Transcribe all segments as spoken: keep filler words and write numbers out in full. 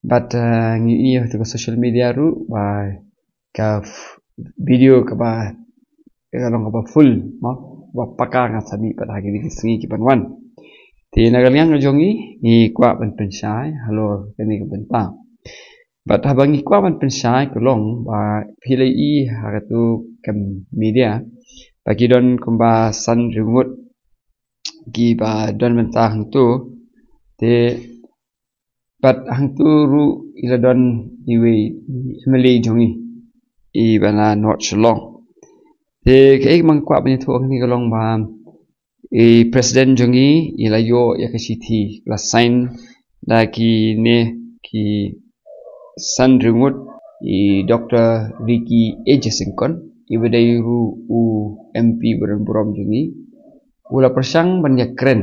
But uh, ngi ïohi ha ka social media ruh ba ka video kaba ka long kaba full, mo, ba paka ngan sa mih pat ha kine ki sngi ki ban wan. Te na ka liang ka jong ngi, ngi kwah ban pynshai halor kane ka bynta. But haba ngi kwah ban pynshai ka long ba phi la ïohi ha katu ka media ba ki don kumba san hynriew ngut kiba don bynta hangtu. Te pat hangtu ruh i la don iwei i MLA jong ngi, iba na North Shillong. Te kaei kaba nga kwah ban ïathuh hangne ka long ba i president jong ngi i la ïoh ïa ka shithi, la sign da kine ki san hynriew ngut, i Doctor Ricky A J Syngkon, iba dei ruh u MP ba don burom jong ngi, u la pyrshang ban ïakren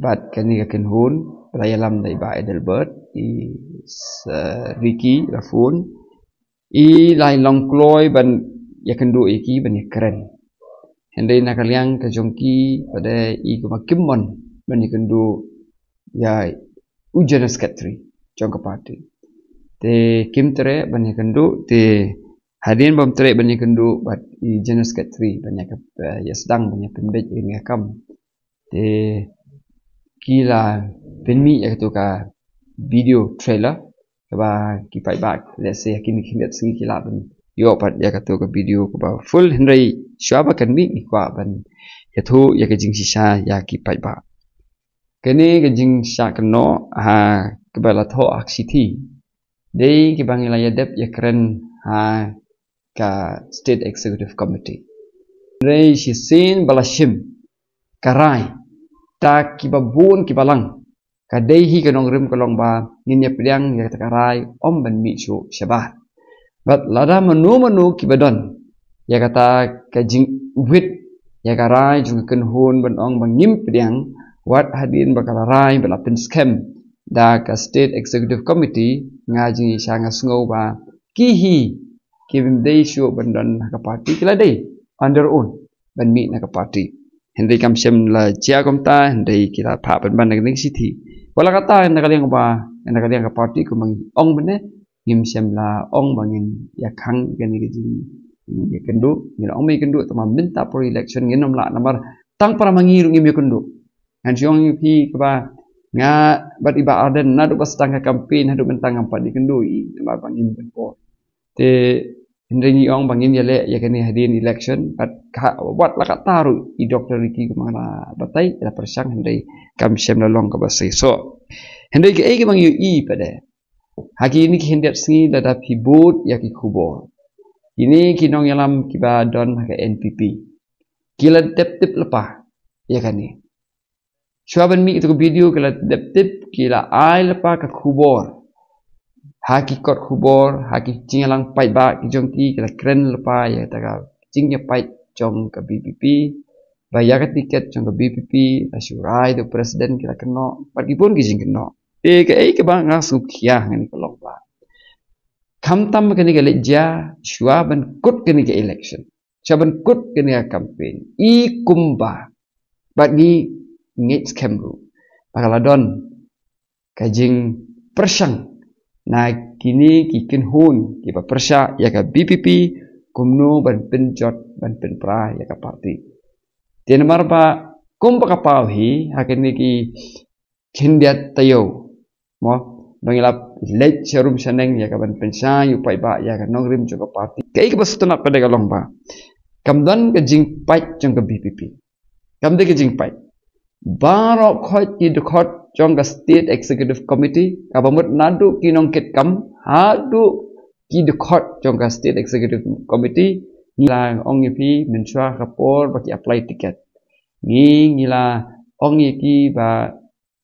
bad kane ka kynhun ba la ïalam da i Bah Adelbert, i Sir Ricky la phone, i la long kloi ban ïakynduh ïa ki ban ïakren. Hynrei na ka liang ka jong ki pat i kumba kim mon ban ïakynduh ïa u General Secretary jong ka party. Te kim treh ban ïakynduh, te hadien bym treh ban ïakynduh bad i General Secretary ban ïa ka, eh, ïa sdang ban ïa pynbeit ïa ka kam. Te ki la pynmih ïa katu ka video trailer kaba ki paidbah, let's say, ha kine ki khyndiat sngi ki lah ban ïoh pat ïa katu ka video kaba full, hynrei shuwa ba kan mih ngi kwah ban ïathuh ïa ka jingshisha ïa ki paidbah. Kane ka jingshah kynnoh ha kaba la thoh ha ka shithi dei kiba ngi la ïadep ïakren ha ka State Executive Committee. Hynrei shisien ba la shim ka rai da kiba bun kiba lang, ka dei hi ka nongrim ka long ba ngin ïa pdiang ïa kata ka rai ym ban mih shuh shabar. Bad lada mano mano kiba don ïa kata ka jingwit ïa ka rai jong ka kynhun ban ong ba ngim pdiang, wat hadien ba ka la rai ba la pynskhem da ka State Executive Committee, nga jingshisha nga sngew ba ki hi kim dei shuh ban don ha ka party, ki la dei on their own ban mih na ka party. Hynrei kam shym la jia kumta, hynrei ki la phah pynban na ka shithi. Wat la katta, na ka liang ba, na ka liang ka party kumba ngi ong mynne, ngim shym la ong ba ngin ïa khang kane ka jing, ngin ïa kynduh, ngin ong ba ïa kynduh, tangba mynta por election ngin ym lah namar tang para ma ngi ruh ngim ïa kynduh. Ngan shu ong ïa phi kaba nga bad i Bah Ardent naduh ba sdang ka campaign haduh mynta ngam pat ïa kynduh i, namar ba ngim pynpor. Te hynrei ngi ong ba ngin ïaleh ïa kane hadien election, bad ka, wat la katta ruh i Doctor Ricky kumba nga la batai, i la pyrshang, hynrei kam shym la long kaba seisoh. Hynrei kaei kaba ngi ïohi pat de, ha kine ki khyndiat sngi lada phi bud ïa ki khubor, kine ki nongïalam kiba don ha ka NPP ki la dep tip lypa ïa kane. Shuwa ban mih katu ka video ki la dep tip, ki la ai lypa ka khubor ha ki kot khubor, ha ki jingïalang paidbah ki jong ki, ki la kren lypa ïa kata ka jingïapait jong ka VPP, ba ïa ka tiket jong ka VPP la shu rai da u president, ki la kynnoh bad ki bun ki jingkynnoh. Te kaei kaba nga sngewkhia hangne ka long ba khamtam kane ka leit jia shuwa ban kut kane ka election, shuwa ban kut kane ka campaign, i kumba bad ngi ngeit skhem ruh ba ka la don ka jingpyrshang na kine ki kynhun kiba pyrshah ïa ka VPP kumno ban pynjot ban pynpra ïa ka party. Te namar ba kumba ka paw hi ha kine ki khyndiat taïew, mo, ba ngi la leit sharum shaneng ïa ka ban pynshai u paidbah ïa ka nongrim jong ka party. Kaei kaba sngewtynnat pat de ka long ba kam don ka jingpait jong ka VPP. Kam dei ka jingpait. Baroh khoit ki dkhot jong ka State Executive Committee, kaba mut naduh ki nongkitkam haduh ki dkhot jong ka State Executive Committee, ngi la ong ïa phi mynshuwa ka por ba ki apply ticket, ngi, ngi la ong ïa ki ba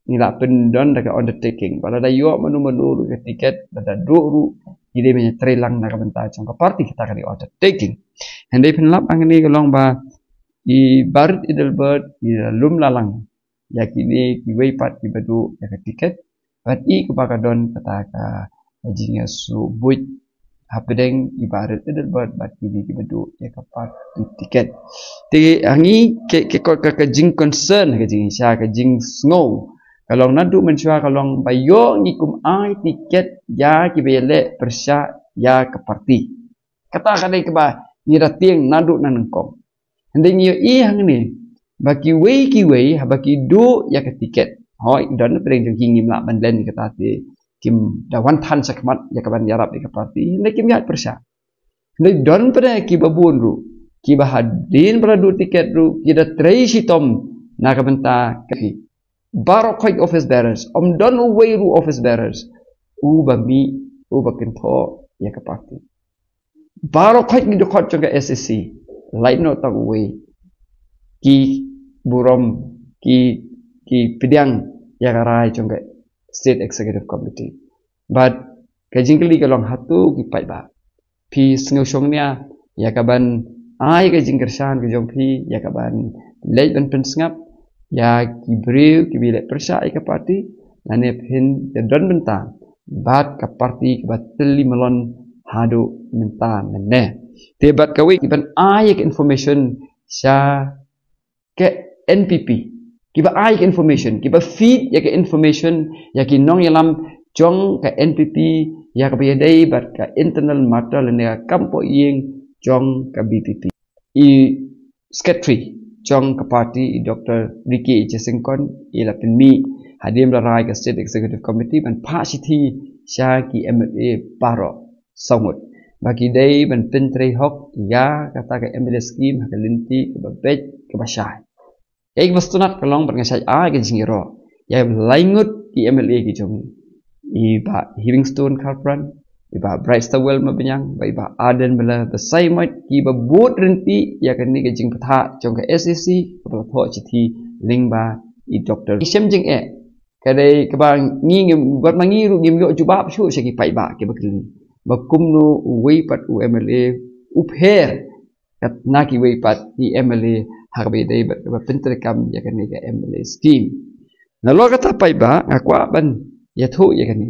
ngi la pyndon da ka undertaking ba lada ïoh mano mano ruh ka ticket, lada duh ruh, ngi dei ban ïatreilang na ka bynta jong ka party, kata ka dei undertaking. Hynrei pynlap hangne ka long ba i Bah Adelbert i la lum la lang ïa kine kiwei pat kiba duh ïa ka ticket, bad i kaba ka don kata ka jingïasyllok buit hapdeng i Bah Adelbert bad kine kiba duh ïa ka party ticket. Te hangne ka, ka, ka, ka jingconcern, ka jingshisha, ka jingsngew ka long naduh mynshuwa ka long ba ïoh ngi kum ai tiket ïa kiba ïaleh pyrshah ïa ka party. Kata ka dei kaba ngi da tieng naduh na nyngkong. Hynrei ngi ïohi hangne ba kiwei kiwei haba ki duh ïa ka tiket, hooid, don pyrshah jong ki ngim lah ban len ïa kata te kim da wan than shakhmat ïa kaban ïarap ïa ka party, hynrei kim ïaid pyrshah. Hynrei don pyrshah kiba bun ruh kiba hadien ba la duh tiket ruh ki da trei shitom na ka bynta ka phi. Baroh khoit office bearers, ym don uwei ruh office bearers uba mih, uba kynthoh ïa ka party. Baroh khoit ki dkhot jong ka SAC, lait noh tang uwei, ki burom, ki, ki pdiang ïa ka rai jong ka State Executive Committee. Bad ka jingkylli ka long, hato ki paidbah phi sngewshongnia ïa kaban ai ka jingkyrshan ka jong phi ïa kaban leit ban pynsngap ïa ki briew kiba ïaleh pyrshah ïa ka party, lane phin ïadon bynta bad ka party kaba tylli myllon haduh mynta mynne? Te bad kawei, kiban ai ïa ka information sha ka NPP, kiba ai ka information, kiba feed ïa ka information ïa ki nongïalam jong ka NPP ïa kaba ïadei bad ka internal matter lane ka kam poh ïing jong ka VPP. I secretary jong ka party, i Doctor Ricky H Syngkon, i la pynmih hadien ba la rai ka State Executive Committee ban phah shithi sha ki MLA baroh saw ngut ba ki dei ban pyntrei hok ïa kata ka MLA scheme ha ka lynti kaba beit kaba shai. Kaei kaba sngewtynnat ka long bad nga shait ai ka jingïaroh ïa lai ngut ki MLA ki jong ngi, i Bah Heavingstone Kharpran, i Bah Brightstarwell Mabaniang, bad i Bah Ardent Miller, ba sa ïa mut kiba bud ryntih ïa kane ka jingpyrta jong ka SAC kaba la thoh shithi lyngba i Doctor. Ngi shem jingeh, ka dei kaba ngi ngim, bad ma ngi ruh ngim ïoh jubab shuh sha ki paidbah kiba kylli ba kumno uwei pat u MLA u pher kat na kiwei pat ki MLA ha kaba ïadei bad kaba pyntreikam ïa kane ka MLA scheme. Nalor kata paidbah, nga kwah ban ïathuh ïa kane.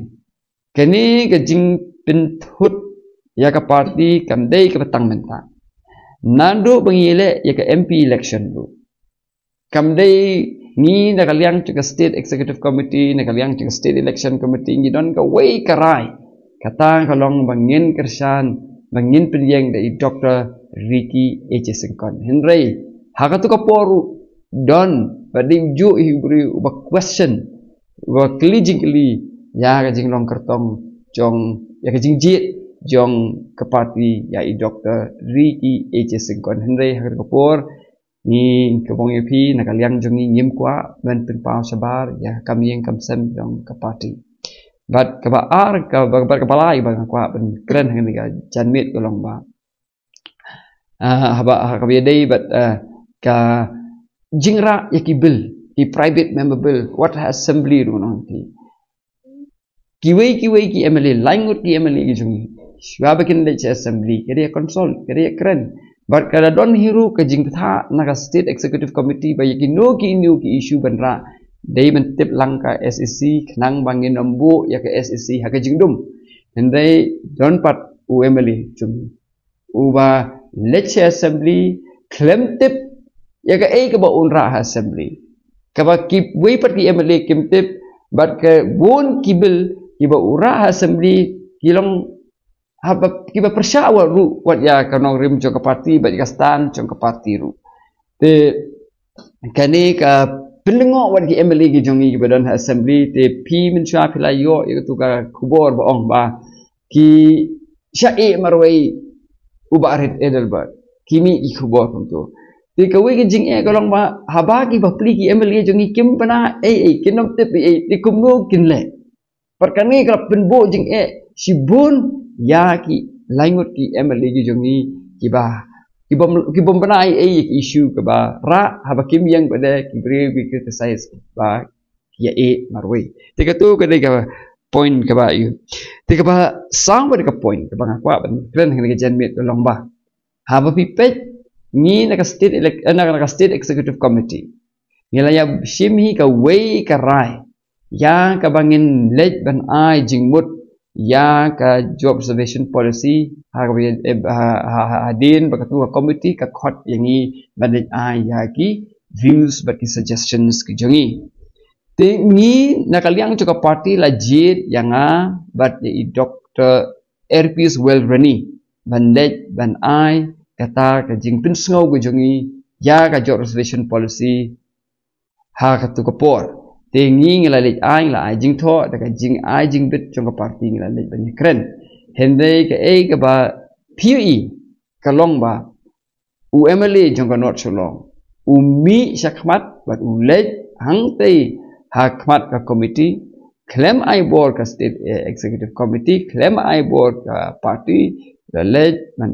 Kane ka jingpynthut ïa ka party kam dei kaba tang mynta. Naduh ba ngi leh ïa ka MP election ruh, kam dei ngi na ka liang jong ka State Executive Committee, na ka liang jong ka State Election Committee, ngi don kawei ka rai. Kata ka long ba ngin kyrshan, ba ngin pynïeng da i Doctor Ricky H Syngkon. Hynrei ha katu ka por ruh don ba dei juh hi u briew uba question, uba kylli jingkylli ïa ka jinglong kyrtong jong, ïa ka jingjied jong ka party ïa i Doctor Ricky H Syngkon. Hynrei ha katu ka por ngi, kaba ong ïa phi, na ka liang jong ngi ngim kwah ban pynpaw shabar ïa ka kam ïing kam sem jong ka party. Bad kaba ar, kaba, bad kaba lai ba nga kwah ban kren ha kane ka janmiet ka long ba, ah, haba, ha kaba ïadei bad, ah, ka jingrah ïa ki bill, ki private member bill, wat ha assembly ruh, nong phi. Kiwei kiwei ki MLA, lai ngut ki MLA ki jong ngi, shuwa ba kin leit sha assembly, ka dei ïa consult, ka dei ïa kren. Bad ka la don hi ruh ka jingpyrta na ka State Executive Committee ba ïa kino kino ki issue ban rah, dei ban tip lang ka SEC, khnang ba ngin ym buh ïa ka SEC ha ka jingdum. Hynrei don pat u MLA jong ngi uba leit sha assembly khlem tip ïa kaei kaba un rah ha assembly. Kaba kiwei pat ki MLA kim tip, bad ka bun ki bill kiba u rah ha assembly ki long haba, kiba pyrshah wat ruh wat ïa ka nongrim jong ka party bad ïa ka stand jong ka party ruh. Te kane ka pynlyngngoh wat ki MLA ki jong ngi kiba don ha assembly, te phi mynshuwa phi la ïoh ïa katu ka khubor ba ong ba ki shah ïeh marwei u Bah Rit Adelbert. Ki mih ki khubor kumtu. Te kawei ka jingeh ka long ba haba ki bapli ki MLA jong ngi kim bna ei ei, kin ym tip ei ei, te kumno kin leh? Bad kane ka la pynbuh jingeh shibun ïa ki lai ngut ki MLA ki jong ngi kiba, ki bym, ki bym bna ei ei ïa ki issue kaba rah, haba kim ïeng pat de ki briew ki criticize ba ki ïa ïeh marwei. Te katu ka dei ka point kaba ïa. Te kaba saw bad ka point kaba nga kwah ban kren ha kane ka janmiet ka long ba haba phi peit ngi na ka state elec-, eh, na ka, na ka State Executive Committee, ngi la ïa shim hi kawei ka rai ïa kaba ngin leit ban ai jingmut ïa ka Job Reservation Policy, ha kaba, eh, ha, ha, ha, hadien ba katu ka committee ka khot ïa ngi ban leit ai ïa ki views bad ki suggestions ki jong ngi. Te ngi na ka liang jong ka party la jied ïa nga bad ïa i Doctor Erpis Welrani ban leit ban ai kata ka jingpynsngew ka jong ngi ïa ka job reservation policy ha katu ka por. Te ngi ngi la leit ai, ngi la ai jingthoh da ka jingai jingbit jong ka party, ngi la leit ban ïakren. Hynrei kaei kaba phi ïohi ka long ba u MLA jong ka North Shillong u mih shakhmat bad u leit hangtei ha khmat ka committee khlem ai bor ka State, eh, Executive Committee, khlem ai bor ka party, la leit ban